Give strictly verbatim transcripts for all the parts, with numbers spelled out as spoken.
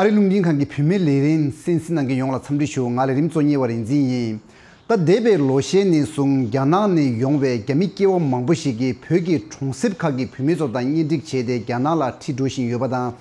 ཨ་རི་རླུང་འཕྲིན་ཁང་གི་བོད་མིའི་ལས་རིམ་གསན་གཟིགས་གནང་མཁན་ཡོངས་ལ་འཚམས་འདྲི་ཞུ། ང་ལས་རིམ་གཙོ་གཉེར་བ་རིག་འཛིན་ཡིན། ད་འདས་པའི་ལོ་ཤས་ནས་བཟུང་རྒྱ་ནག་ནས་ཡོང་བའི་རྒྱ་མི་སྐྱེ་བོ་མང་པོ་ཞིག་གིས་བོད་ཀྱི་གྲོང་གསེབ་ཁག་གི་བུད་མེད་ཚོ་དང་གཉེན་སྒྲིག་བྱས་ཏེ་རྒྱ་ནག་ལ་ཁྲིད་འགྲོ་བཞིན་ཡོད་པ་དང་།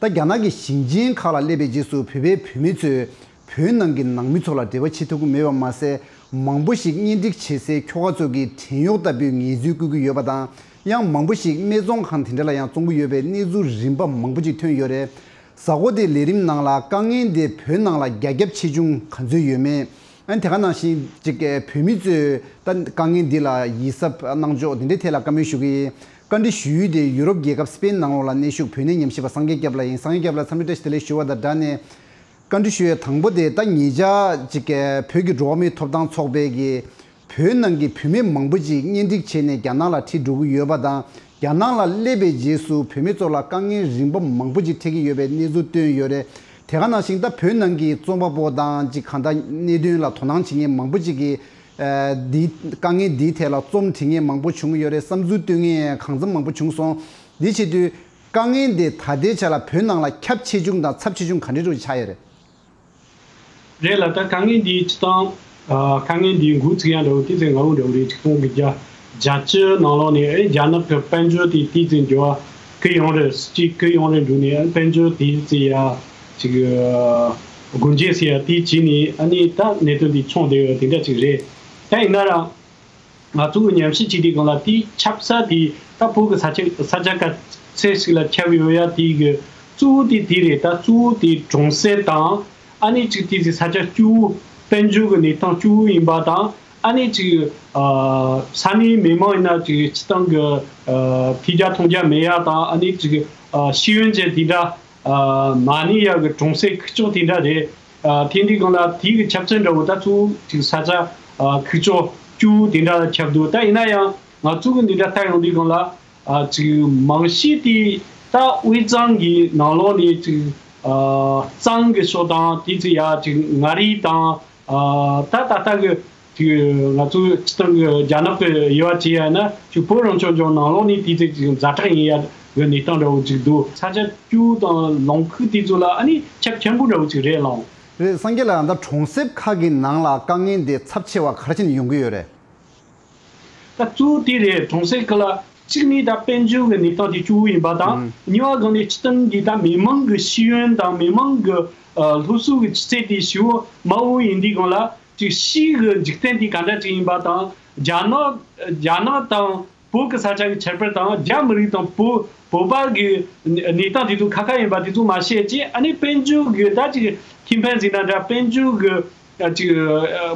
ད་རྒྱ་ནག་གི་ཞིང་ཆེན་ཁག་ལ་སླེབས་པའི་རྗེས་སུ་བོད་པའི་བུད་མེད་ཚོས་བོད་ནང་གི་ནང་མི་ཚོ་ལ་འབྲེལ་བ་བྱེད་ཐུབ་ཀྱི་མེད་པ་མ་ཟད། མང་པོ་ཞིག་གཉེན་སྒྲིག་བྱེད་སའི་ཁྱོ་ག་ཚོ་གིས་བྲན་གཡོག་ལྟ་བུའི་ངལ་རྩོལ་བསྐུལ་གྱི་ཡོད་པ་དང་། ཡང་མང་པོ་ཞིག་སྨད་འཚོང་ཁང་དེ་འདྲ་ལ་ཡང་བཙོང་གི་ཡོད་པའི་གནས་ཚུལ་རིམ་པ་མང་པོ་ཅིག་ཐོན་ཡོད་རེད། གཟའ་འཁོར་དེའི་ལས་རིམ་ནང་ལ་དཀའ་ངལ་འདི་བོད་ནང་ལ་རྒྱ་ཁྱབ་ཆེ་ཆུང་ག་ཚོད་ཡོད་མེད། ཨ་ནི་དེ་ག་ནང་བཞིན་ཅིག་བོད་མི་ཚོས་ད་དཀའ་ངལ་འདི་ལ་ཡིད་གཟབ་གནང་ཕྱོགས་དེ་འདྲའི་ཐད་ལ་བཀའ་མོལ་ཞུ་གི་ཡིན། བཀའ་འདྲི་ཞུ་ཡུལ་དེ་ཡུ་རོབ་རྒྱལ་ཁབ་སི་པེན་ནང་ལོགས་ལ་གནས་བཞུགས་བོད་གནས་ཉམས་ཞིབ་པ་སངས་རྒྱས་སྐྱབས་ལགས་ཡིན། སངས་རྒྱས་སྐྱབས་ལགས་འཚམས་འདྲི་བཀྲ་ཤིས་བདེ་ལེགས་ཞུ་བ་དང་སྦྲགས་ནས། བཀའ་འདྲི་ཞུ་ཡས་དང་པོ་དེ་ད་ཉེ་ཆར་ཅིག་བོད་ཀྱི་འགྲོ་བ་མིའི་ཐོབ་ཐང་ཚོགས་པའི་གི་བོད་ནང་གི་བུད་མེད་མང་པོ་ཅིག་གཉེན་སྒྲིག་བྱས་ནས་རྒྱ་ནག་ལ་ཁྲིད་འགྲོ་གི་ཡོད་པ་དང་། རྒྱ་ནག་ལ་སླེབས་པའི་རྗེས་སུ་བུད་མེད་ཚོ་ལ་དཀའ་ངལ་རིམ་པ་མང་པོ་ཅིག་འཕྲད་ཀྱི་ཡོད་པའི་གནས་ཚུལ་བཏོན་ཡོད་རེད། དེ་ག་ནང་བཞིན་ད་བོད་ནང་གི་རྩོམ་པ་པོ་དང་ཅིག་གང་ལྟར་གནད་དོན་ལ་དོ་སྣང་བྱེད་མཁན་མང་པོ་ཅིག་གིས་ཨ་འདི་དཀའ་ངལ་འདིའི་ཐད་ལ་རྩོམ་བྲིས་མཁན་མང་པོ་བྱུང་ཡོད་རེད། བསམ་ཚུལ་བཏོན་མཁན་གང་འཚམ་མང་པོ་བྱུང་སོང་། འདི་བྱེད་དུས་དཀའ་ངལ་འདི་ད་ལྟའི་ཆ་ལ་བོད་ནང་ལ་ཁྱབ་ཆེ་ཆུང་དང་ཚབས་ཆེ་ཆུང་ག་འདྲའི་འདྲ་ཆགས་ཡོད་རེད། རེད་ལ། ད་དཀའ་ངལ་འདི་སྤྱི་བཏང་ཨ་དཀའ་ངལ་འདི་འགོ་ཚུགས་ཡ་འདྲ་བོ་དེ་ཚོ་ང་འུ་འདྲ་བོ་རེད། ཆིག་སྟོང་དགུ་བརྒྱ་བརྒྱད་ཅུ་ནང་ལོགས་ནས་ཨེ་རྒྱ་ནག་གི་དཔལ་འབྱོར་དེ་དེ་ཚོ་འགྱུར་བ་ཁོ་ཡོང་རེད། སྤྱི་ཁོ་ཡོང་རེད་འགྲོ་ནས་ཨེ་དཔལ་འབྱོར་དེ་ཚོ་ཡ་ཅིག་སྒོ་འབྱེད་ཟེར་ཡ་དེ་བྱས་ནས་ཨ་ནི་ད་གནད་དོན་འདི་མཚུངས་བསྡད་ཡོད་དེ་འདྲ་ཅིག་རེད། ད་ཡིན་ན་རང་ང་ཚོ་གི་ཉམས་ཞིབ་བྱེད་དུས་སྒང་ལ་དེའི་ཁྱབ་ས་དེ་ད་བོད་ཀྱི་ས་ཆ་ས་ཆ་ག་ཚད་ཞིག་ལ་ཁྱབ་ཡོད་ཡ་དེའི་གི་གཙོ་བོ་དེ་དེ་རེད། ད་གཙོ་བོ་དེ་གྲོང་གསེབ་དང་ཨ་ནི་ཅིག་དེ་ཚོའི་ས་ཆ་སྐྱོ་བོ་དཔལ་འབྱོར་གྱི་གནས་སྟངས་སྐྱོ་བོ་ཡིན་པ་དང་ཨ་ནི་ཅིག་ས་གནས་མི་མང་ཡིན་ན་ཅིག་སྤྱི་བཏང་གི་ཐོས་རྒྱ་མཐོང་རྒྱ་མེད་ཡ་དང་ཨ་ནི་ཅིག་ཤེས་ཡོན་ཅན་དེ་འདྲ། ཨ་མ་ཎི་ཡ་གི་གྲོང་གསེབ་ཁུག་ཀྱོག་དེ་འདྲ་རེད། ཨ་དེ་འདི་སྒང་ལ་དེའི་གི་ཁྱབ་ཚད་འདྲ་བོ་ད་གཙོ་བོ་ཅིག་ས་ཆ་ཨ་ཁུག་ཀྱོག་སྐྱོ་བོ་དེ་འདྲ་ལ་ཁྱབ་འདུག་ད་ཡིན་ན་ཡང་ང་ཚོ་གི་འདི་འདྲ་ལྟ་ཡོང་དུས་སྒང་ལ་ཨ་ཅིག་མང་ཤོས་དེ་ད་དབུས་གཙང་གི་ནང་ལོགས་ནས་ཅིག་ཨ་གཙང་གི་ཕྱོགས་དང་དེ་ཚོ་ཡ་ཅིག་མངའ་རིས་དང་ཨ་ད་ད་ལྟ་གི་དེ་ང་ཚོའི་སྤྱི་བཏང་གི་རྒྱ་ནག་གི་དབྱེ་བ་ཕྱེ་ཡ་ན་ཅིག་བོད་རང་སྐྱོང་ལྗོངས་ནང་ལོགས་ནས་དེ་ཚོ་ཅིག་ཛ་དྲག་ཡིན་ཡ་གི་གནས་སྟངས་འདྲ་བོ་ཅིག་འདུག་ས་ཆ་སྐྱོ་དང་ལུང་ཁུག་དེ་ཚོ་ལ་ཨ་ནི་ཁྱབ་ཆེན་པོ་འདྲ་བོ་ཅིག་རེད་ལགས། རེད། སངས་རྒྱས་ལགས། ད་གྲོང་གསེབ་ཁག་གི་ནང་ལ་དཀའ་ངལ་འདི་ཚབས་ཆེ་བ་ག་རེ་བྱས་ནས་ཡོང་གི་ཡོད་རེད། ད་གཙོ་བོ་དེ་རེད། གྲོང་གསེབ་ཁག་ལ་གཅིག་ནས་ད་དཔལ་འབྱོར་གྱི་གནས་སྟངས་དེ་སྐྱོ་བོ་ཡིན་པ་དང་། ཨང་། གཉིས་པ་སྒང་ནས་སྤྱི་བཏང་གི་ད་མི་མང་གི་ཤེས་ཡོན་དང་མི་མང་གི་ཨ་སློབ་གསོ་གི་ཆུ་ཚད་དེ་ཞེ་པོ་དམའ་བོ་ཡིན་དུས་སྒང་ལ། ཅིག་ཕྱིའི་གི་འཇིག་རྟེན་དེ་ག་འདྲ་ཅིག་ཡིན་པ་དང་། རྒྱ་ནག་རྒྱ་ནག་དང་བོད་ཀྱི་ས་ཆ་གི་ཁྱད་པར་དང་། རྒྱ་མི་རིགས་དང་བོད་བོད་པ་གི་གནས་སྟངས་དེ་ཚོ་ཁ་ཁ་ཡིན་པ་དེ་ཚོ་མ་ཤེས་ཅིག་ཨ་ནི་དཔལ་འབྱོར་གི་ད་ཅིག་ཁེ་ཕན་ཟེར་ན་འདྲ། དཔལ་འབྱོར་གི་ཅིག་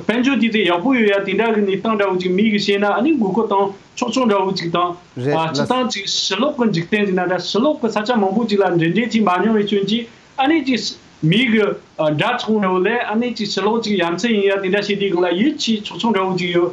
དཔལ་འབྱོར་དེ་ཚོ་ཡག་པོ་ཡོད་ཡ་དེ་འདྲ་གི་གནས་སྟངས་འདྲ་བོ་ཅིག་མི་གི་ཤེས་ན་ཨ་ནི་མགོ་སྐོར་བཏང་ཆོག་ཆོག་འདྲ་བོ་ཅིག་དང་། རེད། ཨ་སྤྱི་བཏང་ཅིག་ཕྱི་ལོགས་གི་འཇིག་རྟེན་ཟེར་ན་འདྲ། ཕྱི་ལོགས་གི་ས་ཆ་མང་པོ་ཅིག་ལ་འགྲན་འགྲན་ཅིག་མ་མྱོང་བའི་རྐྱེན་གྱིས། ཨ་ནི་ཅིག་མི་གི་ཨ་འདྲ་ཆུང་རེ་བ་ལས་ཨ་ནི་ཅིག་ཕྱི་ལོགས་ཅིག་ཡ་མཚན་ཡིན་ཡ་དེ་འདྲ་བྱེད་དུས་སྒང་ལ་ཡིད་ཆེས་ཆོག་ཆོག་འདྲ་བོ་ཅིག་ཡོད་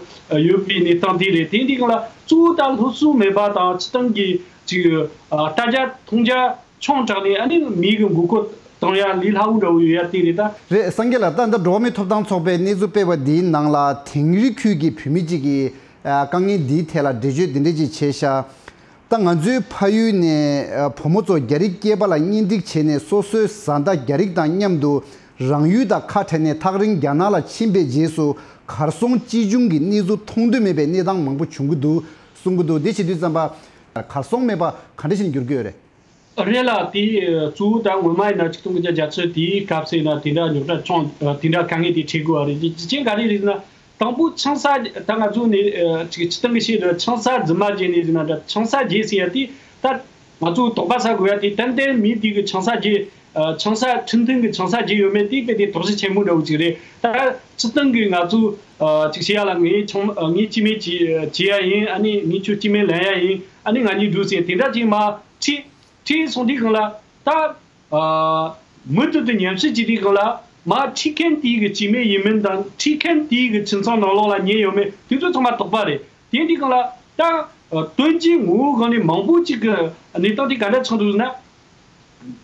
ཡོད་པའི་གནས་སྟངས་དེ་རེད། དེ་འདི་སྒང་ལ་གཙོ་བོ་ད་སློབ་གསོ་མེད་པ་དང་། སྤྱི་བཏང་གི་ཅིག་ཨ་ལྟ་རྒྱ་མཐོང་རྒྱ་ཆུང་དྲགས་ནས་ཨ་ནི་མི་གི་མགོ་སྐོར་བཏང་ཡ་ལས་སླ་བོ་འདྲ་བོ་ཡོད་ཡ་དེ་རེད་ད། རེད། སངས་རྒྱས་ལགས། ད་ལྟ་འགྲོ་བ་མིའི་ཐོབ་ཐང་ཚོགས་པས་གནས་ཚུལ་སྤེལ་བ་འདིའི་ནང་ལ་དིང་རི་ཁུལ་གྱི་བུད་མེད་ཅིག་གིས་ཨ་དཀའ་ངལ་འདིའི་ཐད་ལ་འགྲེལ་བརྗོད་འདི་འདྲ་ཅིག་བྱས་ཤག་ད་ང་ཚོའི་ཕ་ཡུལ་ནས་ཨ་བུ་མོ་ཚོ་རྒྱ་རིགས་སྐྱེས་པ་ལ་གཉེན་སྒྲིག་བྱས་ནས་སོ་སོའི་བཟའ་ཟླ་རྒྱ་རིགས་དང་མཉམ་དུ་རང་ཡུལ་དང་ཁ་བྲལ་ནས་ཐག་རིང་རྒྱ་ནག་ལ་ཕྱིན་པའི་རྗེས་སུ་གར་སོང་ཅི་བྱུང་གི་གནས་ཚུལ་མཐོང་འདོད་མེད་པའི་གནས་སྟངས་མང་པོ་བྱུང་གི་འདུག་གསུང་གི་འདུག་འདི་བྱེད་དུས་ཙམ་པ་གར་སོང་མེད་པ་ག་འདྲ་ཞིག་འགྱུར་གྱི་ཡོད་རེད། རེད་ལ། དེ་གཙོ་བོ་ད་སྔོན་མ་ཡིན་ན་ཆིག་སྟོང་དགུ་བརྒྱ་བརྒྱད་ཅུ་དེའི་སྐབས་སུ་ཡིན་ན་དེ་འདྲ་རྙོག་དྲ་བྱུང་། དེ་འདྲ་དཀའ་ངལ་དེ་འཕྲད་དགོས་པ་རེད། རྒྱུ་རྐྱེན་ག་རེ་རེད་ཟེར་ན། དང་པོ་ཆང་ས་ད་ང་ཚོ་ནས་ཅིག་སྤྱི་བཏང་གི་བཤད་ན་ཆང་ས་རྫུན་མ་བརྗེས་ནས་ཟེར་ན་འདྲ། ཆང་ས་བརྗེས་ཟེར་ཡ་དེ་ད་ང་ཚོ་དོགས་པ་ཟ་དགོས་ཡ་དེ་ཏན་ཏན་མི་དེ་གི་ཆང་ས་བརྗེས། ཆང་ས་ཁྲིམས་མཐུན་གི་ཆང་ས་བརྗེས་ཡོད་མེད་དེ་དཔེ་དེ་དོགས་གཞི་ཆེན་པོ་འདྲ་བོ་ཅིག་རེད། ད་སྤྱི་བཏང་གི་ང་ཚོ་ཅིག་བཤད་ཡ་ལ་ངས་ཆང་ངས་སྐྱེ་དམན་བྱེད་བྱེད་ཡ་ཡིན། ཨ་ནི་ངས་ཁྱོད་སྐྱེ་དམན་ལེན་ཡ་ཡིན། ཨ་ནི་ང་གཉིས་འགྲོ་ཟེར་དེ་འདྲ་ཅིག་མ་ཁྲིད། ཁྲིད་སོང་དུས་སྒང་ལ་ད་ཨ་མུ་མཐུད་དུ་ཉམས་ཞིབ་བྱེད་དུས་སྒང་ལ་མ་ཁྲིད་མཁན་དེའི་གི་སྐྱེ་དམན་ཡིན་མིན་དང་། ཁྲིད་མཁན་དེའི་གི་ཁྱིམ་ཚང་ནང་ལོགས་ལ་ཉེ་ཡོད་མེད་དེ་ཚོ་ཚང་མ་དོགས་པ་རེད། དེ་འདི་སྒང་ལ་ད་ཨ་དོན་གྱི་ངོ་བོ་སྒང་ནས་མང་པོ་ཅིག་གི་གནས་སྟངས་དེ་ག་འདྲ་ཆགས་འདུག་ཟེར་ན།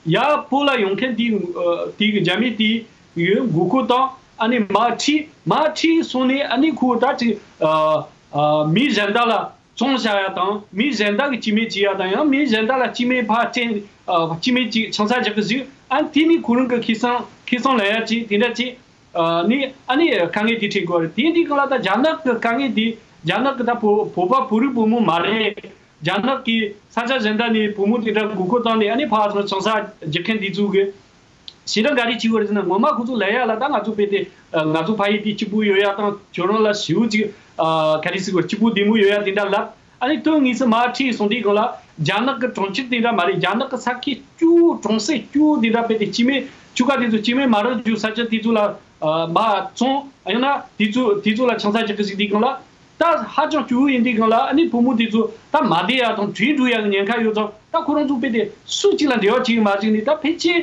ཡ་བོད་ལ་ཡོང་མཁན་དེའི་ཨ་དེའི་གི་རྒྱ་མི་དེའི་གི་མགོ་སྐོར་དང་། ཨ་ནི་མ་ཁྲིད་མ་ཁྲིད་སོང་ནས་ཨ་ནི་ཁོ་ད་ཅིག་ཨ་ཨ་མི་གཞན་དག་ལ་བཙོང་བཞག་ཡ་དང་། མི་གཞན་དག་གི་སྐྱེ་དམན་བྱེད་ཡ་དང་། ཡང་མི་གཞན་དག་ལ་སྐྱེ་དམན་ཕར་སྤྲད། ཨ་སྐྱེ་དམན་ཅིག་ཆང་ས་རྒྱག་གི་ཟིག་ཨ་དེ་ནི་ཁོ་རང་གི་ཁེ་བཟང་ཁེ་བཟང་ལེན་ཡ་ཅིག་དེ་འདྲ་ཅིག་ཨ་ནི་ཨ་ནི་དཀའ་ངལ་དེ་འཕྲད་དགོས་རེད། དེ་འདི་གང་ལ་ད་རྒྱ་ནག་གི་དཀའ་ངལ་དེ་རྒྱ་ནག་གི་ད་བོད་བོད་པ་བོད་རིགས་བུ་མོ་མ་རེད། རྒྱ་ནག་གི་ས་ཆ་གཞན་དག་ནས་བུ་མོ་དེ་འདྲ་མགོ་སྐོར་བཏང་ནས་ཨ་ནི་ཕར་ཚུར་ཆང་ས་རྒྱག་མཁན་དེ་ཚོ་གི་ཞེ་དྲག་ག་རེ་བྱེད་དགོས་རེད་ཟེར་ན། ངོ་མ་ཁོ་ཚོ་ལབ་ཡ་ལ་ད་ང་ཚོ་དཔེ་དེ་ང་ཚོ་ཕ་ཡུལ་དེ་སྐྱིད་པོ་ཡོད་ཡ་དང་ཁྱོད་རང་ལ་ཞེ་པོ་ཅིག་ག་རེ་ཟེར་དགོས་སྐྱིད་པོ་བདེ་མོ་ཡོད་ཡ་དེ་འདྲ་ལབ། ཨ་ནི་དོན་དངོས་སུ་མར་ཁྲིད་སོང་དུས་སྒང་ལ་རྒྱ་ནག་གི་གྲོང་ཁྱེར་དེ་འདྲ་མ་རེད། རྒྱ་ནག་གི་ས་ཁུལ་སྐྱོ་བོ་གྲོང་གསེབ་སྐྱོ་བོ་དེ་འདྲ་དཔེ་དེ་སྐྱེ་དམན་ཆུ་ཁ་དེ་ཚོ་སྐྱེ་དམན་མ་རག་རྒྱུ་ས་ཆ་དེ་ཚོ་ལ་མར་བཙོང་ཡང་ན་དེ་ཚོ་དེ་ཚོ་ལ་ཆང་ས་རྒྱག་གི་ཟིག་དུས་སྒང་ལ་ད་ཧ་ཅང་སྐྱོ་བོ་ཡིན་དུས་སྒང་ལ་ཨ་ནི་བུ་མོ་དེ་ཚོ་ད་མ་བསྡད་ཡ་དང་བྲོས་འགྲོ་ཡ་གི་ཉེན་ཁ་ཡོད་ཙང་ད་ཁོ་རང་ཚོ་དཔེ་དེ་སུ་གཅིག་ལ་འབྲེལ་བ་བྱེད་གི་མ་བཅུག་ནས་ད་ཕལ་ཆེར་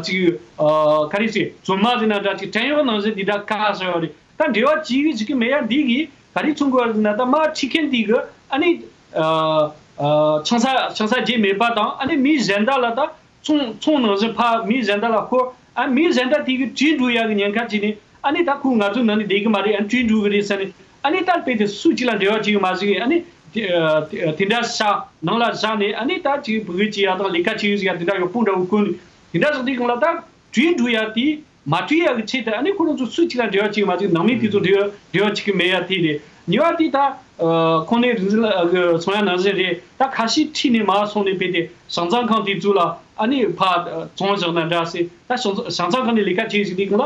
ཅིག་ག་རེ་ཟེར་བཙོན་མ་ཟེར་ན་འདྲ་ཅིག་བྲན་གཡོག་ནང་བཞིན་དེ་འདྲ་བཀག་བཞག་ཡོད་རེད། ད་འབྲེལ་བ་བྱེད་གི་བྱེད་གི་མེད་ཡ་འདི་གིས་ག་རེ་མཚོན་གི་ཡོད་རེད་ཟེར་ན། ད་མར་ཁྲིད་མཁན་འདི་གི་ཨ་ནི་ཆང་ས་ཆང་ས་རྒྱག་མེད་པ་དང་ཨ་ནི་མི་གཞན་དག་ལ་ད་ཚོང་ཚོང་ནང་བཞིན་ཕར་མི་གཞན་དག་ལ་ཁོ་ཨ་མི་གཞན་དག་དེ་གི་བྲོས་འགྲོ་ཡ་གི་ཉེན་ཁ་བྱས་ནས་ཨ་ནི་ད་ཁོ་ང་ཚོའི་ནང་ནས་བསྡད་གི་མ་རེད། ཨ་བྲོས་འགྲོ་གི་རེད་ཟེར་ནས་ཨ་ནི་ད་དཔེ་དེ་སུ་གཅིག་ལ་འབྲེལ་བ་བྱེད་གི་མ་བྱེད་གི་ཨ་ནི་དེ་འདྲ་བཞག་ནང་ལ་བཞག་ནས་ཨ་ནི་ད་ཅིག་བུ་གུ་བྱེད་ཡ་དང་ལས་ཀ་བྱེད་གི་ཟེར་ཡ་དེ་འདྲ་ཡག་པོ་འདྲ་བོ་བཀོད་ནས་དེ་འདྲ་བཞག་དུས་སྒང་ལ་ད། བྲོས་འགྲོ་ཡ་དེ་མ་བྲོས་ཡ་གི་ཆེད་དུ་ཨ་ནི་ཁོ་རང་ཚོ་སུ་གཅིག་ལ་འབྲེལ་བ་བྱེད་མ་བྱེད་ནང་མི་དེ་ཚོ་འབྲེལ་བ་འབྲེལ་བ་བྱེད་ཀྱི་མེད་ཡ་དེ་རེད། གཉིས་པ་དེ་ད་ཁོང་ནས་རིག་འཛིན་ལགས་གསུང་ཡ་ནང་བཞིན་རེད། ད་ཁ་ཤས་ཁྲིད་ནས་མར་སོང་ནས་ཕེབས་ཏེ་བྱང་ཚང་ཁང་དེ་ཚོ་ལ་ཨ་ནི་ཕར་བཙོང་བཞག་ན་འདྲ་ཟེར། ད་བྱང་བྱང་ཚང་ཁང་ནས་ལས་ཀ་བྱེད་བཞིན་དུས་སྒང་ལ་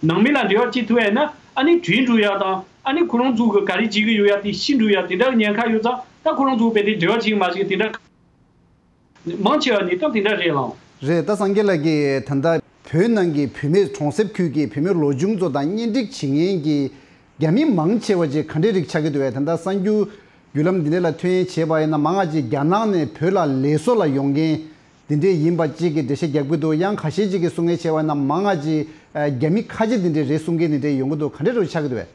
ནང་མི་ལ་འབྲེལ་བ་བྱེད་ཐུབ་ཡ་ཡིན་ན་ཨ་ནི་བྲོས་འགྲོ་ཡ་དང་ཨ་ནི་ཁོ་རང་ཚོ་གི་ག་རེ་བྱེད་ཀྱི་ཡོད་ཡ་དེ་ཤེས་འགྲོ་ཡ་དེ་འདྲ་ཉེན་ཁ་ཡོད་ཙང་ད་ཁོ་རང་ཚོ་ཕེབས་ཏེ་འབྲེལ་བ་བྱེད་ཀྱི་མ་བྱེད་དེ་འདྲ། མང་ཆེ་བ་ནི་སྟབས་དེ་འདྲ་རེད་ལགས། རེད། ད་སངས་རྒྱས་ལགས་ཀྱིས་ད་ལྟ་བོད་ནང་གི་བུད་མེད་གྲོང་གསེབ་ཁུལ་གྱི་བུད་མེད་ལོ་ཆུང་ཚོ་དང་གཉེན་སྒྲིག་བྱེད་མཁན་གྱི་རྒྱ་མི་མང་ཆེ་བ་ཅིག་ག་འདྲའི་རིགས་ཆགས་ཀྱི་འདུག་བས། ད་ལྟ་གསར་འགྱུར་བརྒྱུད་ལམ་འདི་འདྲ་ལ་ཐོན་ཡན་བྱས་པ་ཡིན་ན་མང་ང་ཅིག་རྒྱ་ནག་ནས་བོད་ལ་ལས་བཟོ་ལ་ཡོང་མཁན་འདི་འདྲས་ཡིན་པ་ཅིག་གི་འགྲེལ་བཤད་རྒྱག་གི་འདུག་ཡང་ཁ་ཤས་ཅིག་གིས་གསུང་མཁན་བྱས་པ་ཡིན་ན་མང་ང་ཅིག་རྒྱ་མི་ཁ་ཆེ་འདི་འདྲས་རེད་གསུང་མཁན་འདི་འདྲས་ཡོང་གི་འདུག་ག་འདྲའི་རིགས་ཆགས་ཀྱི་འདུག་བས།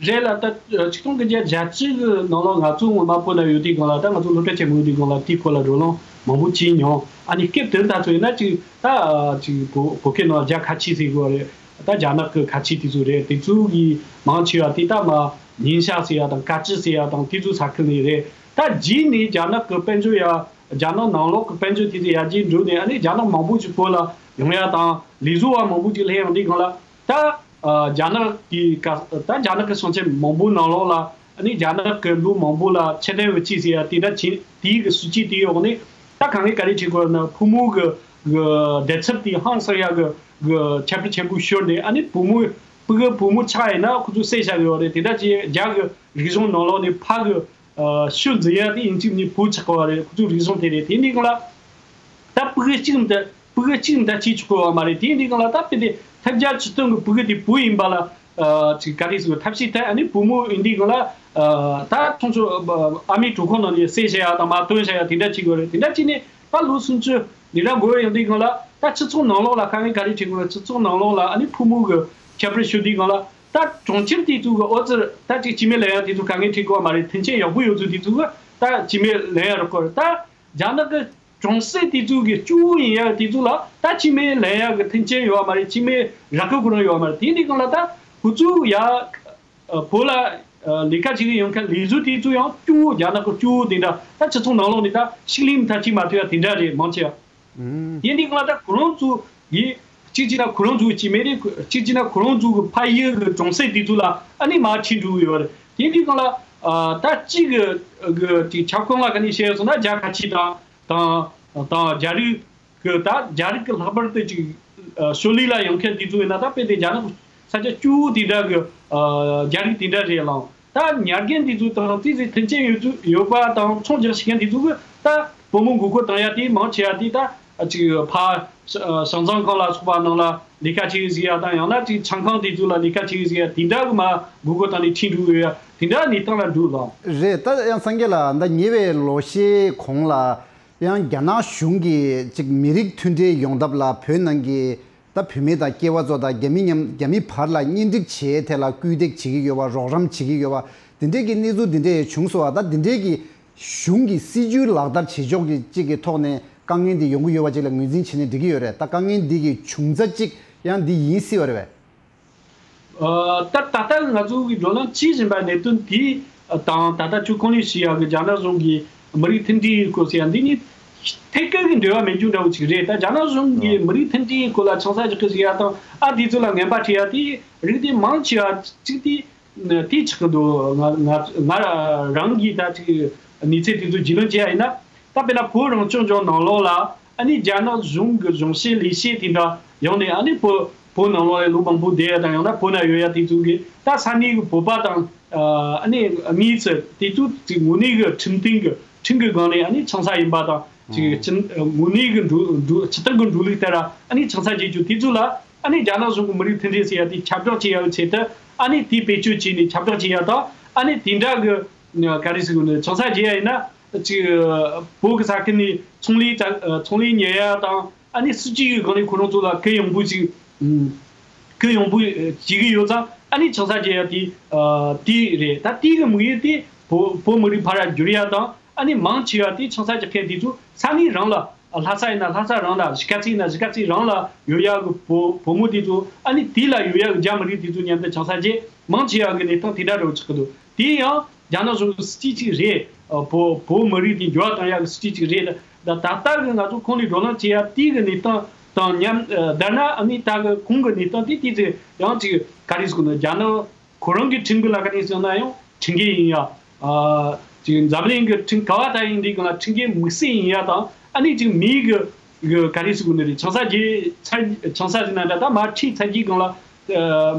རེད་ལ་ད་ཆིག་སྟོང་དགུ་བརྒྱ་བརྒྱད་ཅུ་གི་ནང་ལོགས་ང་ཚོ་སྔོན་མ་བོད་ནང་ཡོད་དུས་སྒང་ལ་ད་ང་ཚོ་སློབ་གྲྭ་ཆེན་མོ་ཡོད་དུས་སྒང་ལ་དེའི་སྐོར་ལ་བགྲོ་གླེང་མང་པོ་བྱས་མྱོང་། ཨ་ནི་སྐབས་དེར་ད་ཚོ་ཡིན་ན་ཅིག་ད་ཅིག་བོད་བོད་སྐད་ནང་རྒྱ་ཁ་ཆེ་ཟེར་གི་རེད། ད་རྒྱ་ནག་གི་ཁ་ཆེ་དེ་ཚོ་རེད། དེ་ཚོ་གི་མང་ཆེ་བ་དེ་ད་མ་ཉིན་ཞག་ཟེར་ཡ་དང་ཀ་ཅི་ཟེར་ཡ་དང་དེ་ཚོ་ས་ཁུལ་ནས་རེད། ད་རྗེས་ནས་རྒྱ་ནག་གི་དཔལ་འབྱོར་ཡ་རྒྱ་ནག་ནང་ལོགས་གི་དཔལ་འབྱོར་དེ་ཚོ་ཡར་རྒྱས་འགྲོ་ནས་ཨ་ནི་རྒྱ་ནག་མང་པོ་ཞིག་བོད་ལ་ཡོང་ཡ་དང་ལས་བཟོ་བ་མང་པོ་ཞིག་སླེབས་ཡོང་དུས་སྒང་ལ། ད་ཨ་རྒྱ་ནག་གི་ཀ་ད་རྒྱ་ནག་གི་ཞིང་ཆེན་མང་པོ་ནང་ལོགས་ལ་ཨ་ནི་རྒྱ་ནག་གི་ལོ་མང་པོ་ལ་ཁྱད་ལྡན་འོས་ཆོས་ཟེར་ཡ་དེ་འདྲ་བྱས་དེའི་གི་སྲིད་ཇུས་དེའི་འོག་ནས་ད་གང་གི་ག་རེ་བྱེད་དགོས་ན་ཕོ་མོ་གི་གི་བདེ་ཚབ་དེ་ཧང་སང་ཡ་གི་གི་ཁྱད་པར་ཆེན་པོ་ཤོར་ནས་ཨ་ནི་བུ་མོ་ཕྲུ་གུ་བུ་མོ་ཆགས་ཡིན་ན་ཁོ་ཚོ་བསད་བཞག་གི་ཡོད་རེད། དེ་འདྲ་བྱས་རྒྱ་གི་རིག་གཞུང་ནང་ལོགས་ནས་ཕ་གི་ཨ་ཤུལ་འཛིན་ཡ་དེ་ཡིན་གཅིག་མིན་གཅིག་བུ་ཆགས་པ་རེད། ཁོ་ཚོའི་རིག་གཞུང་དེ་རེད། དེ་ནས་གང་ལ་ད་ཕྲུ་གུ་གཅིག་མི་ད་ཕྲུ་གུ་གཅིག་མི་ད་གཅིག་ཆགས་པ་མ་རེད། དེ་ཡིན་དུས་གང་ལ་ད་དཔེ་དེ་ཐབས་བརྒྱ་ཇུས་སྟོང་གི་ཕྲུ་གུ་དེ་བུ་ཡིན་པ་ལ་ཨ་ཅིག་ག་རེ་ཟེར་ཐབས་ཤེས་ཐད་ཨ་ནི་བུ་མོ་ཡིན་དུས་གང་ལ་ཨ་ད་ཁྱོད་ཚོ་ཨ་མའི་གྲོད་ཁོག་ནང་ནས་བསད་བཞག་ཡ་དང་མར་བཏོན་བཞག་ཡ་དེ་འདྲ་བྱེད་དགོས་རེད། དེ་འདྲ་བྱས་ནས་ད་ལོ་སུམ་ཅུ་འདི་འདྲ་འགོར་ཡོང་དུས་གང་ལ་ད་སྤྱི་ཚོགས་ནང་ལོགས་ལ་དཀའ་ངལ་ག་རེ་འཕྲད་དགོས་རེད། སྤྱི་ཚོགས་ནང་ལོགས་ལ་ཨ་ནི་ཕོ་མོ་གི་ཁྱད་པར་ཤོར་དུས་གང་ལ། ད་གྲོང་ཁྱེར་དེ་ཚོ་གི་ཨོ་ཙི་ད་ཅིག་སྐྱེ་དམན་ལེན་ཡ་དེ་ཚོ་དཀའ་ངལ་འཕྲད་དགོས་པ་མ་རེད། མཐུན་རྐྱེན་ཡག་པོ་ཡོད་ཚོ་དེ་ཚོ་གི་ད་སྐྱེ་དམན་ལེན་ཡ་རག་གི་རེད། ད་རྒྱ་ནག་གི་གྲོང་གསེབ་དེ་ཚོ་གི་སྐྱོ་བོ་ཡིན་ཡ་དེ་ཚོ་ལ་ད་སྐྱེ་དམན་ལེན་ཡ་གི་མཐུན་རྐྱེན་ཡོད་པ་མ་རེད། སྐྱེ་དམན་རག་གི་ཁོ་རང་ཡོད་པ་མ་རེད། དེ་འདི་གང་ལ་ད་ཁོ་ཚོ་ཡ་བོད་ལ་ལས་ཀ་བྱེད་གི་ཡོང་མཁན་ལས་བཟོ་དེ་ཚོ་ཡང་སྐྱོ་བོ་རྒྱ་ནག་གི་སྐྱོ་བོ་དེ་འདྲ་ད་སྤྱི་ཚོགས་ནང་ལོགས་ནས་ད་ཕྱི་གླིང་མཐའ་གཅིག་མ་ཐུབ་ཡ་དེ་འདྲ་རེད་མང་ཆེ་བ། ཡིན་དུས་གང་ལ་ད་ཁོ་རང་ཚོ་གིས་གཅིག་བྱས་ན་ཁོ་རང་ཚོ་གི་སྐྱེ་དམན་རེད། གཅིག་བྱས་ན་ཁོ་རང་ཚོ་གི་ཕ་ཡུལ་གི་གྲོང་གསེབ་དེ་ཚོ་ལ་ཨ་ནི་མར་ཁྲིད་འགྲོ་གི་ཡོད་རེད། ཡིན་དུས་གང་ལ་ད་གཅིག་གི་གི་ཅིག་ཁྱབ་ཁོངས་ལ་ག་ནས་བཤད་སོང་ན་རྒྱ་ཁ་ཆེ་དང་དང་དང་རྒྱ་རིགས་གི་ད་རྒྱ་རིགས་གི་ལྷག་པར་དུ་ཅིག་ཤོ་ལི་ལ་ཡོང་མཁན་དེ་ཚོ་ཡིན་ན་ད་དཔེ་དེ་རྒྱ་ནག་ས་ཆ་སྐྱོ་བོ་དེ་འདྲ་གི་རྒྱ་རིགས་དེ་འདྲ་རེད་ལགས། ད་ཉར་མཁན་འདི་ཚོ་དང་ཏོག་ཙམ་མཐུན་རྐྱེན་ཡོད་ཚུལ་ཡོད་པ་དང་ཚོང་རྒྱག་ཤེས་མཁན་འདི་ཚོ་གི་ད་བུ་མོ་མགོ་སྐོར་བཏང་ཡ་དེ་མང་ཆེ་བ་དེ་ད་ཅིག་ཕ་བྱང་ཚང་ཁང་ལ་སོགས་པ་ནང་ལ་ལས་ཀ་བྱེད་གི་ཟིག་ཡ་དང་ཡང་ན་ཅིག་ཆང་ཁང་དེ་ཚོ་ལ་ལས་ཀ་བྱེད་གི་ཟིག་ཡ་དེ་འདྲ་གི་མ་མགོ་སྐོར་བཏང་ནས་ཁྲིད་འགྲོ་གི་ཡོད་ཡ་དེ་འདྲ་གནས་སྟངས་ལ་འདུག་ལགས། རེད། ད་ཡང་སངས་རྒྱས་ལགས་ད་ཉེ་བའི་ལོ་ཤས་གོང་ལ་ཡང་རྒྱ་ནག་གཞུང་གིས་ཅིག་མི་རིགས་མཐུན་སྒྲིལ་ཡོང་ཐབས་ལ་བོད་ནང་གི་ད་བུད་མེད་དང་སྐྱེས་པ་ཚོ་དང་རྒྱ་མི་མཉམ་རྒྱ་མི་བར་ལ་གཉེན་སྒྲིག་བྱེད་ཐད་ལ་སྐུལ་འདེད་བྱེད་ཀྱི་ཡོད་པ་རོགས་རམ་བྱེད་ཀྱི་ཡོད་པ་དེ་འདྲས་ཀྱི་གནས་ཚུལ་དེ་འདྲས་བྱུང་སོང་བ། ད་དེ་འདྲས་ཀྱི་གཞུང་གི་སྲིད་ཇུས་ལག་བསྟར་བྱེད་ཕྱོགས་ཀྱི་གཅིག་གི་ཐོག་ནས་དཀའ་ངལ་འདི་ཡོང་གི་ཡོད་པ་ཅིག་ལ་ངོས་འཛིན་བྱས་ནས་འགྲིག་གི་ཡོད་རེད། ད་དཀའ་ངལ་འདི་གི་བྱུང་རྩ་གཅིག་ཡང་འདི་ཡིན་སྲིད་པ་རེད་པས། ཨ་ད་ད་ལྟ་ང་ཚོ་གི་བགྲོ་གླེང་བྱེད་བཞིན་པའི་གནད་དོན་དེ་དང་ད་ལྟ་ཁྱོད་གོང་ནས་ཞུས་ཡག་གི་རྒྱ་ནག་གཞུང་གི་མི་རིགས་མཐུན་སྒྲིལ་སྐོར་ཟེར་ཡ་འདི་གཉིས་ ཐད་ཀར་གྱི་འབྲེལ་བ་མེད་རྒྱུ་འདྲ་བོ་ཅིག་རེད། ད་རྒྱ་ནག་གཞུང་གིས་མི་རིགས་མཐུན་སྒྲིལ་སྐོར་ལ་ཆང་ས་རྒྱག་གི་ཟེར་ཡ་དང་ཨ་དེ་ཚོ་ལ་ངན་པ་འཁྲི་ཡ་དེ་རིགས་དེ་མང་ཆེ་བ་གཅིག་དེ་དེ་ཆགས་ཀྱི་འདུག་ང་ང་ང་རང་གིས་ད་ཅིག་གནས་ཚུལ་དེ་ཚོ་རྒྱུས་ལོན་བྱས་ཡ་ཡིན་ན། ད་དཔེར་ན་བོད་རང་སྐྱོང་ལྗོངས་ནང་ལོགས་ལ་ཨ་ནི་རྒྱ་ནག་གཞུང་གི་གཞུང་བཤད་ལས་བཤད་དེ་འདྲ་ཡོང་ནས་ཨ་ནི་བོད་བོད་ནང་ལོགས་ལ་ལོ་མང་པོ་བསྡད་ཡ་དང་ཡང་ན་བོད་ན་ཡོད་ཡ་དེ་ཚོ་གིས་ད་ས་གནས་གི་བོད་པ་དང་ཨ་ནི་དམིགས་བསལ་དེ་ཚོ་དངོས་གནས་གི་ཁྲིམས་མཐུན་གི་ཁྲིམས་གི་སྒང་ནས་ཨ་ནི་ཆང་ས་ཡིན་པ་དང་ཅིག་ཅིག་དངོས་གནས་གི་འགྲོ་འགྲོ་སྤྱི་བཏང་གི་འགྲོ་ལུགས་ལྟར་ཨ་ནི་ཆང་ས་བརྗེ་རྒྱུ་དེ་ཚོ་ལ་ཨ་ནི་རྒྱ་ནག་གཞུང་གི་མི་རིགས་མཐུན་སྒྲིལ་ཟེར་ཡ་དེ་ཁྱབ་བསྒྲགས་བྱེད་ཡ་གི་ཆེད་དུ་ཨ་ནི་དེ་བེད་སྤྱོད་བྱས་ནས་ཁྱབ་བསྒྲགས་བྱེད་ཡ་དང་ཨ་ནི་དེ་འདྲ་གི་ག་རེ་ཟེར་དགོས་ནི་ཆང་ས་བརྗེ་ཡ་ཡིན་ན་ཅིག་བོད་གི་ས་ཁུལ་ནས་ཚོང་ལས་ཚོང་ལས་ཉོ་ཡ་དང་ཨ་ནི་སྲིད་ཇུས་གི་སྒང་ནས་ཁོ་རང་ཚོ་ལ་གུ་ཡངས་པོ་ཅིག་གུ་ཡངས་པོ་བྱེད་ཀྱི་ཡོད་ཙང་ཨ་ནི་ཆང་ས་བརྗེ་ཡ་དེ་དེ་རེད། ད་དེ་གི་དམིགས་ཡུལ་དེ་བོད་བོད་མི་རིགས་ཕར་ར་བསྒྱུར་ཡ་དང་ཨ་ནི་མང་ཆེ་བ་དེ་ཆང་ས་རྒྱག་མཁན་དེ་ཚོ་ས་གནས་རང་ལ་ལྷ་ས་ཡིན་ན་ལྷ་ས་རང་ལ་གཞིས་ཀ་རྩེ་ཡིན་ན་གཞིས་ཀ་རྩེ་རང་ལ་ཡོད་ཡ་གི་བོད་བོད་མི་དེ་ཚོ་ཨ་ནི་དེ་ལ་ཡོད་ཡ་གི་རྒྱ་མི་རིགས་དེ་ཚོ་མཉམ་དུ་ཆང་ས་བརྗེ་མང་ཆེ་བ་གི་གནས་སྟངས་དེ་འདྲ་འདྲ་བོ་ཆགས་ཀྱི་འདུག་དེ་ཡང་རྒྱ་ནག་གཞུང་གི་སྲིད་ཇུས་གཅིག་རེད། བོད་བོད་མི་རིགས་དེ་འགྱུར་བ་གཏོང་ཡག་གི་སྲིད་ཇུས་གཅིག་རེད། ད་ད་ལྟ་གི་ང་ཚོ་ཁོང་ནས་བགྲོ་གླེང་བྱེད་ཡག་དེ་གི་གནས་སྟངས་དང་མཉམ་བསྡུར་ན་ཨ་ནི་ད་གི་ཁོང་གི་གནས་སྟངས་དེ་དེ་ཚོ་ཡང་ཅིག་ག་རེ་ཟེར་དགོས་ན་རྒྱ་ནག་ཁོ་རང་གི་ཁྲིམས་འགལ་ལ་ག་ནས་བྱུང་ན་ཡང་ཁྲིམས་འགལ་ཡིན་ཡ། ཅིག་འཛམ་གླིང་གི་ཁྲིམས་ག་བ་ད་ཡིན་དེ་གི་ལ་ཁྲིམས་འགལ་དམིགས་བསལ་ཡིན་ཡ་དང་ཨ་ནི་ཅིག་མིའི་གི་གི་ག་རེ་ཟེར་དགོས་ནི་རེད། ཆང་ས་རྗེས་ཚར་ཆང་ས་ཟེར་ན་འདྲ་ད་མར་ཁྲིད་ཚར་རྗེས་གང་ལ་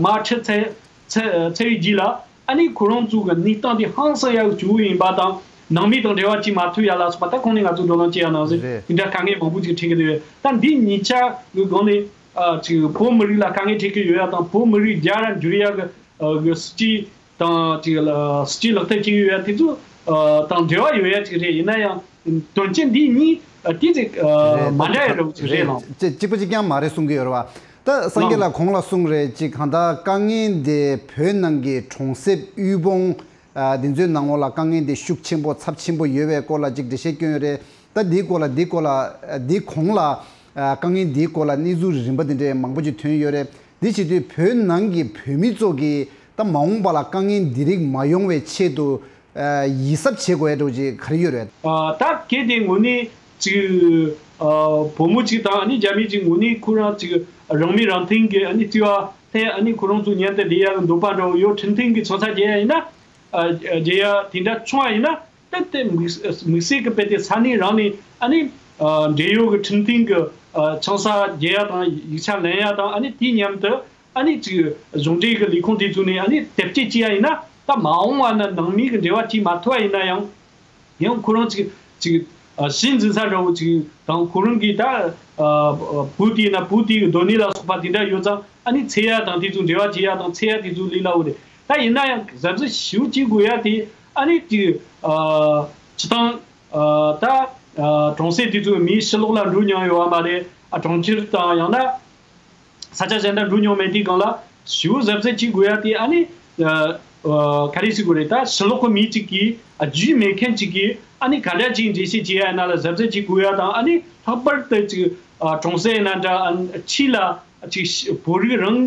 མར་ཁྲིད་ཚར་ཚར་ཚར་བའི་རྗེས་ལ་ཨ་ནི་ཁོ་རང་ཚོ་གི་གནས་སྟངས་དེ་ཧང་སང་ཡག་བྱུང་ཡིན་པ་དང་ནང་མི་དང་འབྲེལ་བ་བྱེད་མ་ཐུབ་ཡ་ལ་སོགས་པ་ད་གོང་ནས་ང་ཚོ་བགྲོ་གླེང་བྱེད་ཡ་ནང་བཞིན་རེད། དེ་འདྲ་དཀའ་ངལ་མང་པོ་ཅིག་འཕྲད་ཀྱི་འདུག་ད་འདི་གཉིས་ཆ་གི་སྒང་ནས་ཅིག་བོད་མི་རིགས་ལ་དཀའ་ངལ་འཕྲད་ཀྱི་ཡོད་ཡ་དང་བོད་མི་རིགས་རྒྱ་ར་འགྱུར་ཡ་གི་གི་སྲིད་ཇུས་དང་ཅིག་ལ་སྲིད་ཇུས་ལག་བསྟར་བྱེད་ཀྱི་ཡོད་ཡ་དེ་ཚོ་དང་འབྲེལ་བ་ཡོད་ཡ་ཅིག་རེད། ཡིན་ན་ཡང་དོན་རྐྱེན་འདི་གཉིས་དེ་ཅིག་མ་འདྲ་ཡ་འདྲ་བོ་ཅིག་རེད་ལགས། གཅིག་པ་གཅིག་རྐྱང་མ་རེད་གསུང་གི་ཡོད་རེད་བ། ད་སངས་རྒྱས་ལགས་གོང་ལ་གསུངས་རེད་ཅིག་གང་ལྟར་དཀའ་ངལ་འདི་བོད་ནང་གི་གྲོང་གསེབ་དབུལ་ཕོངས་འདི་ཚོའི་ནང་ལོགས་ལ་དཀའ་ངལ་འདི་ཤུགས་ཆེན་པོ་ཚབས་ཆེན་པོ་ཡོད་པའི་སྐོར་ལ་ཅིག་འགྲེལ་བཤད་བསྐྱོན་ཡོད་རེད། ད་འདིའི་སྐོར་ལ་འདིའི་སྐོར་ལ་འདིའི་གོང་ལ་དཀའ་ངལ་འདིའི་སྐོར་ལ་གནས་ཚུལ་རིམ་པ་འདི་འདྲའི་མང་པོ་ཅིག་ཐོན་ཡོད་རེད། འདི་བྱེད་དུས་བོད་ནང་གི་བོད་མི་ཚོ་གིས་ད་མ་འོངས་པ་ལ་དཀའ་ངལ་འདི་རིགས་མ་ཡོང་བའི་ཆེད་དུ་ཡིད་གཟབ་བྱེད་དགོས་ཡ་འདྲ་བོ་ཅིག་ག་རེ་ཡོད་རེད། ད་གལ་ཏེ་དངོས་གནས་ཅིག་བུ་མོ་ཅིག་དང་ཨ་ནི་རྒྱ་མི་ཅིག་དངོས་གནས་ཁོ་རང་ཅིག་རང་མི་རང་སྟེང་གི་ཨ་ནི་བརྩེ་བ་ལྷན་ཨ་ནི་ཁོ་རང་ཚོ་མཉམ་དུ་བསྡད་ཡ་གི་འདོད་པ་འདྲ་བོ་ཡོད་ཁྲིམས་མཐུན་གི་ཆང་ས་རྒྱག་ཡ་ཡིན་ན། རྒྱག་ཡ་དེ་འདྲ་བྱུང་བ་ཡིན་ན། ད་དེ་དམིགས་དམིགས་བསལ་གྱི་དཔེ་དེ་ས་གནས་རང་ནས་ཨ་ནི་འབྲེལ་ཡོད་ཀྱི་ཁྲིམས་མཐུན་གྱི་ཆང་ས་རྒྱག་ཡ་དང་ཡིག་ཆ་ལེན་ཡ་དང་ཨ་ནི་དེའི་མཉམ་དུ་ཨ་ནི་ཅིག་གཞུང་འབྲེལ་གྱི་ལས་ཁུངས་དེ་ཚོ་ནས་ཨ་ནི་དེབ་སྐྱེལ་བྱེད་ཡ་ཡིན་ན་ད་མ་འོངས་པ་ན་ནང་མི་གི་འབྲེལ་བ་བྱེད་མ་ཐུབ་པ་ཡིན་ན་ཡང་ཡང་ཁོ་རང་ཅིག་ཅིག་གཞི་འཛིན་ས་འདྲ་བོ་ཅིག་དང་ཁོ་རང་གིས་ད་བུ་དེ་ཡིན་ན་བུ་དེ་གི་སྡོད་གནས་ལ་སོགས་པ་དེ་འདྲ་ཡོད་ཙང་ཨ་ནི་འཚོལ་ཡ་དང་དེ་ཚོ་འབྲེལ་བ་བྱེད་ཡ་དང་འཚོལ་ཡ་དེ་ཚོ་ལས་སླ་བོ་རེད། ད་ཡིན་ན་ཡང་གཟབ་གཟབ་ཞེ་པོ་བྱེད་དགོས་ཡ་དེ་ཨ་ནི་ཅིག་སྤྱི་བཏང་ད་གྲོང་གསེབ་དེ་ཚོའི་མིའི་ཕྱི་ལོགས་ལ་འགྲོ་མྱོང་ཡོད་པ་མ་རེད། ཨ་གྲོང་ཁྱེར་དང་ཡང་ན་ས་ཆ་གཞན་དུ་འགྲོ་མྱོང་མེད་དུས་སྒང་ལ་ཞེ་པོ་གཟབ་གཟབ་བྱེད་དགོས་ཡ་དེ་ཨ་ནི་ག་རེ་ཞིག་དགོས་རེད། ད་ཕྱི་ལོགས་གི་མི་གཅིག་གིས་ཨ་རྒྱུས་མེད་མཁན་གཅིག་གིས་ཨ་ནི་ག་འདྲ་ཅིག་འགྲེལ་བཤད་བྱེད་ཡ་ཡིན་ན་ལ་གཟབ་གཟབ་བྱེད་དགོས་ཡ་དང་ཨ་ནི་ལྷག་པར་དུ་ཅིག་གྲོང་གསེབ་ཡིན་ན་འདྲ་ཨ་ཕྱི་ལ། ཅིག་བོད་རིགས་རང་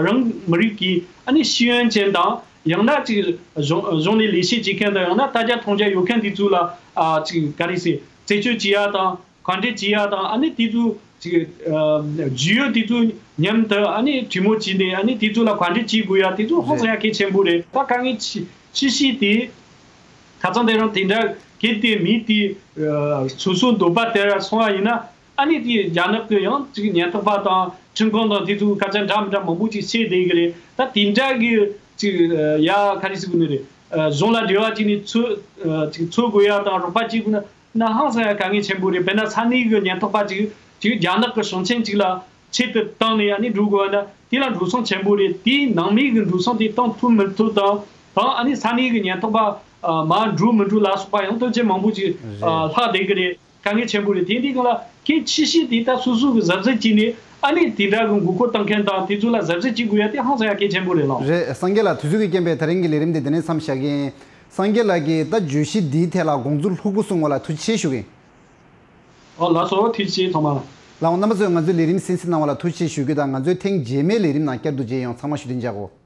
རང་མི་རིགས་ཀྱི་ཨ་ནི་ཤེས་ཡོན་ཅན་དང་ཡང་ན་ཅིག་གཞུང་གཞུང་ནས་ལས་བྱེད་བྱེད་མཁན་དང་ཡང་ན་ལྟ་རྒྱ་མཐོང་རྒྱ་ཡོད་མཁན་དེ་ཚོ་ལ་ཨ་ཅིག་ག་རེ་ཟེར་རྩད་གཅོད་བྱེད་ཡ་དང་ག་འདྲ་བྱེད་ཡ་དང་ཨ་ནི་དེ་ཚོ་ཅིག་རྒྱུས་ཡོད་དེ་ཚོ་མཉམ་དུ་ཨ་ནི་གྲོས་མོལ་བྱས་ནས་ཨ་ནི་དེ་ཚོ་ལ་ག་འདྲ་བྱེད་དགོས་ཡ་དེ་ཚོ་ཧང་སང་ཡ་གལ་ཆེན་པོ་རེད། ད་དཀའ་ངལ་ཆེ་ཆེ་ཤོས་དེ་ཁ་སང་དེ་རིང་དེ་འདྲ་གལ་ཏེ་མི་དེ་སོ་སོ་འདོད་པ་དེར་སོང་བ་ཡིན་ན། ཨ་ནི་དེ་རྒྱ་ནག་གི་ཡང་ཅིག་ཉེན་རྟོག་པ་དང་ཁྲིམས་ཁང་དང་དེ་ཚོ་སྐད་ཆ་འདྲ་མི་འདྲ་མང་པོ་ཅིག་བཤད་བསྡད་ཀྱི་རེད། ད་དེ་འདྲ་གི་ཅིག་ཡ་ག་རེ་ཟེར་དགོས་ནི་རེད། གཞུང་ལ་འབྲེལ་བ་བྱས་ནས་འཚོལ་ཅིག་འཚོལ་དགོས་ཡ་དང་རོགས་པ་བྱེད་དགོས་ན་ན་ཧང་སང་ཡ་དཀའ་ངལ་ཆེན་པོ་རེད། དཔེར་ན་ས་གནས་གི་ཉེན་རྟོག་པ་ཅིག་ཅིག་རྒྱ་ནག་གི་ཞིང་ཆེན་ཅིག་ལ་ཆེད་དུ་བཏང་ནས་ཨ་ནི་འགྲོ་དགོས་ན་དེ་ལ་འགྲོ་སོང་ཆེན་པོ་རེད། དེའི་ནང་མི་གི་འགྲོ་སོང་དེ་གཏོང་ཐུབ་མི་ཐུབ་དང་དང་ཨ་ནི་ས་གནས་གི་ཉེན་རྟོག་པ་མར་འགྲོ་མི་འགྲོ་ལ་སོགས་པ་ཡང་དོན་ཆེན་མང་པོ་ཅིག་ལྷག་བསྡད་ཀྱི་རེད། དཀའ་ངལ་ཆེན་པོ་རེད། དེ་འདི་གང་ལ་གལ་ཆེ་ཤོས་དེ་ད་སོ་སོ་གི་གཟབ་གཟབ་བྱས་ནས་ཨ་ནི་དེ་འདྲ་གི་མགོ་སྐོར་བཏང་མཁན་དང་དེ་ཚོ་ལ་གཟབ་གཟབ་བྱེད་དགོས་ཡ་དེ་ཧང་སང་ཡ་གལ་ཆེན་པོ་རེད་ལགས། རེད། སངས་རྒྱས་ལགས་དུས་ཚོད་ཀྱི་རྐྱེན་པས་དེ་རིང་གི་ལས་རིམ་འདི་འདི་ནས་མཚམས་བཞག་གི་ཡིན། སངས་རྒྱས་ལགས་ཀྱིས་ད་བརྗོད་གཞི་འདིའི་ཐད་ལ་དགོངས་ཚུལ་ལྷུག་པོ་གསུངས་པ་ལ་ཐུགས་རྗེ་ཆེ་ཞུ་གི་ཡིན། ཨོ་ལགས་སོ་ཐུགས་རྗེ་ཆེ་ཚང་མ་ལ། ལགས་འོང་རྣམ་པ་ཚོས་ང་ཚོའི་ལས་རིམ་གསན་གཟིགས་གནང་བ་ལ་ཐུགས་རྗེ་ཆེ་ཞུ་རྒྱུ་དང་ང་ཚོའི་ཐེངས་རྗེས་མའི་ལས་རིམ་ནང་བསྐྱར་དུ་མཇལ་ཡོང་། ཚང་མ་བཞུགས་གདན་འཇགས་གོ།